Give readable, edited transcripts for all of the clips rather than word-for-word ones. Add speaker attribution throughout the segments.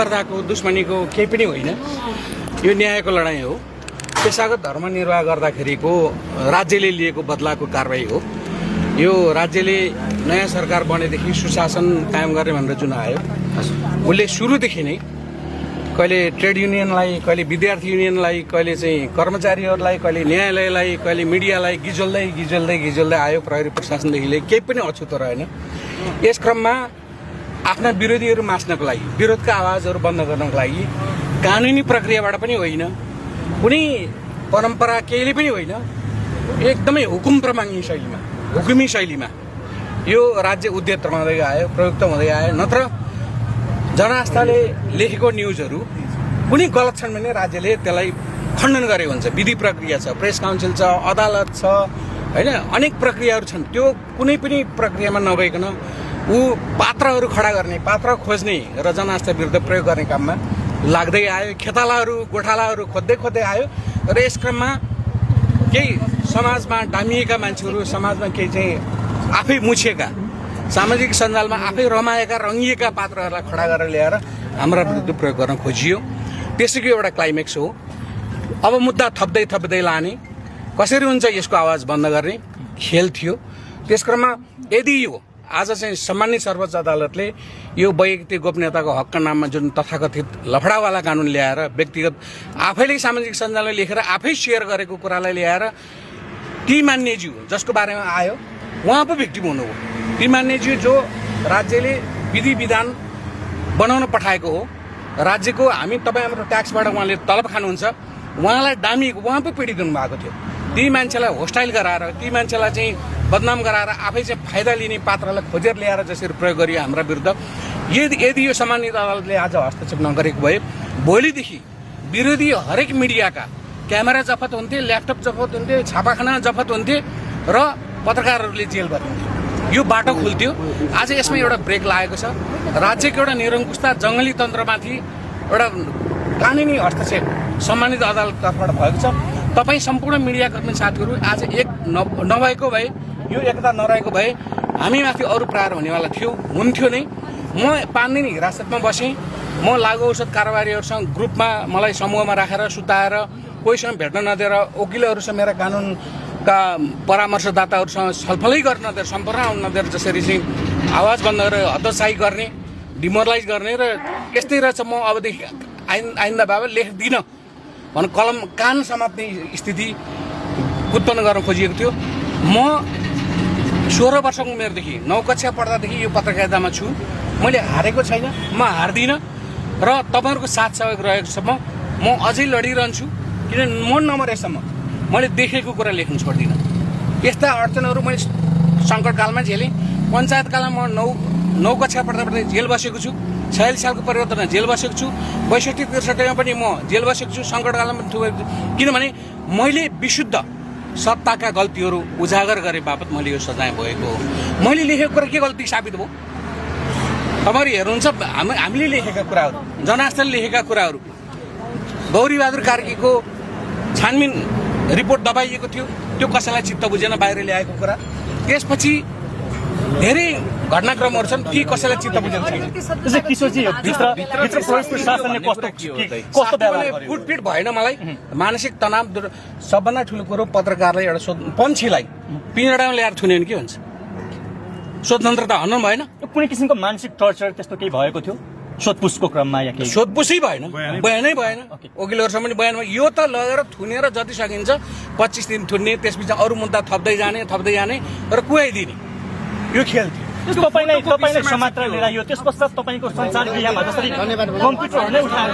Speaker 1: गर्दाको दुश्मनीको केही पनि होइन। यो न्यायको लडाईँ हो। पेशागत धर्मनिर्वाह गर्दाखेरिको राज्यले लिएको बदलाको कारबाही हो। यो राज्यले नयाँ सरकार बनेदेखि सुशासन कायम गर्ने भनेर जुन आयो, उसले सुरुदेखि नै कहिले ट्रेड युनियनलाई, कहिले विद्यार्थी युनियनलाई, कहिले चाहिँ कर्मचारीहरूलाई, कहिले न्यायालयलाई, कहिले मिडियालाई गिजोल्दै आयो। प्रहरी प्रशासनदेखिले केही पनि अछुतो रहेन। यस क्रममा आफ्ना विरोधीहरू मास्नको लागि, विरोधका आवाजहरू बन्द गर्नको लागि कानुनी प्रक्रियाबाट पनि होइन, कुनै परम्परा केहीले पनि होइन, एकदमै हुकुमी शैलीमा यो राज्य उद्यत रहँदै आयो, प्रयुक्त हुँदै आयो। नत्र जनआस्थाले लेखेको न्युजहरू कुनै गलत छन् भने राज्यले त्यसलाई खण्डन गरे हुन्छ। विधि प्रक्रिया छ, प्रेस काउन्सिल छ, अदालत छ, होइन, अनेक प्रक्रियाहरू छन्। त्यो कुनै पनि प्रक्रियामा नभइकन ऊ पात्रहरू खडा गर्ने, पात्र खोज्ने र जनआस्था विरुद्ध प्रयोग गर्ने काममा लाग्दै आयो। खेतालाहरू, गोठालाहरू खोज्दै आयो। र यस क्रममा केही समाजमा डामिएका मान्छेहरू, समाजमा केही चाहिँ आफै मुछिएका, सामाजिक सञ्जालमा आफै रमाएका, रङ्गिएका पात्रहरूलाई खडा गरेर ल्याएर हाम्रा विरुद्ध प्रयोग गर्न खोजियो। त्यसैको एउटा क्लाइमेक्स हो। अब मुद्दा थप्दै लाने, कसरी हुन्छ यसको आवाज बन्द गर्ने खेल थियो। त्यस क्रममा यदि यो आज चाहिँ सम्मानित सर्वोच्च अदालतले यो वैयक्तिक गोपनीयताको हकका नाममा जुन तथाकथित लफडावाला कानुन ल्याएर, व्यक्तिगत आफैले सामाजिक सञ्जालमा लेखेर आफै सेयर गरेको कुरालाई ल्याएर ती मान्यज्यू जसको बारेमा आयो उहाँ पो भिक्टिम हुनुभयो। ती मान्यज्यू जो राज्यले विधि विधान बनाउन पठाएको हो, राज्यको तपाईँ हाम्रो ट्याक्सबाट उहाँले तलब खानुहुन्छ, उहाँलाई डामिएको, उहाँ पो पीडित हुनुभएको थियो। ती मान्छेलाई होस्टाइल गराएर, ती मान्छेलाई चाहिँ बदनाम गराएर आफै चाहिँ फाइदा लिने पात्रलाई खोजेर ल्याएर जसरी प्रयोग गरियो हाम्रा विरुद्ध, यदि यो सम्मानित अदालतले आज हस्तक्षेप नगरेको भए भोलिदेखि विरोधी हरेक मिडियाका क्यामेरा जफत हुन्थे, ल्यापटप जफत हुन्थे, छापाखाना जफत हुन्थे र पत्रकारहरूले जेल बस्नुहुन्थ्यो। यो बाटो खुल्थ्यो। आज यसमा एउटा ब्रेक लागेको छ। राज्यको एउटा निरङ्कुशता, जङ्गली तन्त्रमाथि एउटा कानुनी हस्तक्षेप सम्मानित अदालततर्फबाट भएको छ। तपाईँ सम्पूर्ण मिडियाकर्मी साथीहरू आज एक नभएको भए, यो एकता नरहेको भए हामीमाथि अरू प्रहार हुनेवाला हुन्थ्यो नै। म 5 दिन हिरासतमा बसेँ। म लागु औषध कारोबारीहरूसँग ग्रुपमा मलाई समूहमा राखेर सुताएर, कोहीसँग भेट्न नदिएर, वकिलहरूसँग मेरा कानुनका परामर्शदाताहरूसँग छलफलै गर्न नदिएर, सम्पर्क आउन नदिएर जसरी चाहिँ आवाज बन्द गरेर हतोत्साही गर्ने, डिमोरलाइज गर्ने र यस्तै रहेछ म अबदेखि आइन्दा बाबा लेख्दिनँ भन कलम कान समात्ने स्थिति उत्पन्न गर्न खोजिएको थियो। म 16 वर्षको उमेरदेखि 9 कक्षा पढ्दादेखि यो पत्रकारितामा छु। मैले हारेको छैन, म हार्दिनँ र तपाईँहरूको साथ सहयोग रहेकोसम्म म अझै लडिरहन्छु। किनभने म नमरेसम्म मैले देखेको कुरा लेख्नु छोड्दिनँ। यस्ता अडचनहरू मैले सङ्कटकालमा झेलेँ। पञ्चायतकालमा म 9 कक्षा पढ्दा जेल बसेको छु। 46 सालको परिवर्तनमा जेल बसेको छु। 62-63 पनि म जेल बसेको छु। सङ्कटकालमा किनभने मैले विशुद्ध सत्ताका गल्तीहरू उजागर गरे बापत मैले यो सजाय भएको हो। मैले लेखेको कुरा के गल्ती साबित भयो? तपाईँहरू हेर्नुहुन्छ, हामीले लेखेका कुराहरू, जनआस्थाले लेखेका कुराहरू, गौरीबहादुर कार्कीको छानबिन रिपोर्ट दबाइएको थियो, त्यो कसैलाई चित्त बुझेन बाहिर ल्याएको कुरा। त्यसपछि धेरै घटनाक्रमहरू छन् ती कसैलाई चित्त बुझेको छैन। फुटफिट भएन मलाई। मानसिक तनाव सबभन्दा ठुलो कुरो पत्रकारलाई एउटा पन्छीलाई पिँजडामा ल्याएर थुन्यो भने के हुन्छ? स्वतन्त्रता हन्नु भएन।
Speaker 2: कुनै किसिमको मानसिक टर्चर त्यस्तो केही भएको थियो सोधपुछको क्रममा? या केही
Speaker 1: सोधपुछै भएन, बयानै भएन। वकिलहरूसँग पनि बयान भयो। यो त लगेर थुनेर जति सकिन्छ 25 दिन थुन्ने, त्यसपछि अरू मुद्दा थप्दै जाने र कुहाइदिने, यो खेल थियो।
Speaker 2: तपाईँलाई समात्र लिएर यो त्यस पश्चात तपाईँको सञ्चार क्रियामा जसरी कम्प्युटरहरू नै उठाएर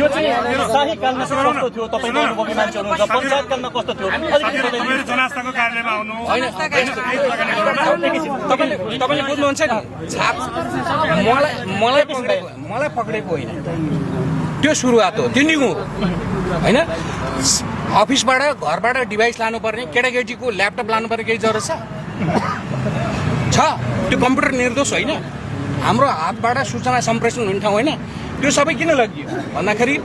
Speaker 2: यो चाहिँ शाही कालमा कस्तो थियो? तपाईँको अनुभवी मान्छे हुनुहुन्छ, पञ्चायतकालमा कस्तो थियो?
Speaker 3: जनआस्थाको कार्यालयमा आउनु
Speaker 1: तपाईँले बुझ्नुहुन्छ नि, छाप मलाई पक्रेको होइन, त्यो सुरुवात हो, त्यो निगो होइन। अफिसबाट, घरबाट डिभाइस लानुपर्ने, केटाकेटीको ल्यापटप लानुपर्ने केही जरुरत छ? त्यो कम्प्युटर निर्दोष होइन। हाम्रो हातबाट सूचना सम्प्रेषण हुने ठाउँ होइन। त्यो सबै किन लगियो भन्दाखेरि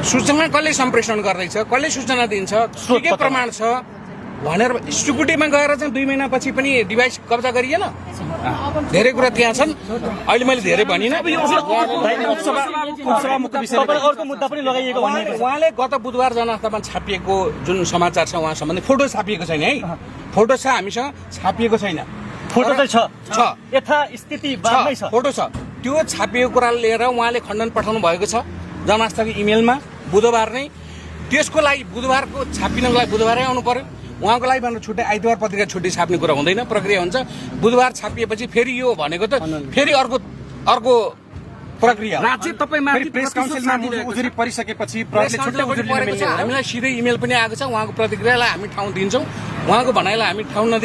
Speaker 1: सूचना कसले सम्प्रेषण गर्दैछ, कसले सूचना दिन्छ, के प्रमाण छ, भनेर स्टिकुटीमा गएर चाहिँ 2 महिनापछि पनि डिभाइस कब्जा गरिएन। धेरै कुरा त्यहाँ छन्। अहिले मैले धेरै भनिनँ।
Speaker 2: तपाईँ अर्को मुद्दा पनि लगाइएको भनिएको छ।
Speaker 1: उहाँले गत बुधबार जनआस्थामा छापिएको जुन समाचार छ उहाँ सम्बन्धी फोटो छापिएको छैन है। फोटो छ हामीसँग, छापिएको छैन।
Speaker 2: फोटो चाहिँ
Speaker 1: छ।
Speaker 2: यथास्थिति बादमै छ।
Speaker 1: फोटो छ। त्यो छापिएको कुरा लिएर उहाँले खण्डन पठाउनु भएको छ जनआस्थाको इमेलमा बुधबार नै। त्यसको लागि बुधबारको छापिनको लागि बुधबारै आउनु पर्यो। उहाँको लागि भनेर छुट्टै आइतबार पत्रिका छुट्टी छाप्ने कुरा हुँदैन, प्रक्रिया हुन्छ। बुधबार छापिएपछि फेरि यो भनेको त फेरि अर्को प्रक्रिया।
Speaker 4: राज्य तपाईमाथि
Speaker 3: प्रेस काउन्सिलमा उजुरी परिसकेपछि प्रहरीले छुट्टै उजुरी लिन मिल्ने हो।
Speaker 1: हामीलाई सिधै इमेल पनि आएको छ। उहाँको प्रतिक्रियालाई हामी ठाउँ दिन्छौँ, उहाँको भनाइलाई हामी ठाउँ नदिन्छौँ।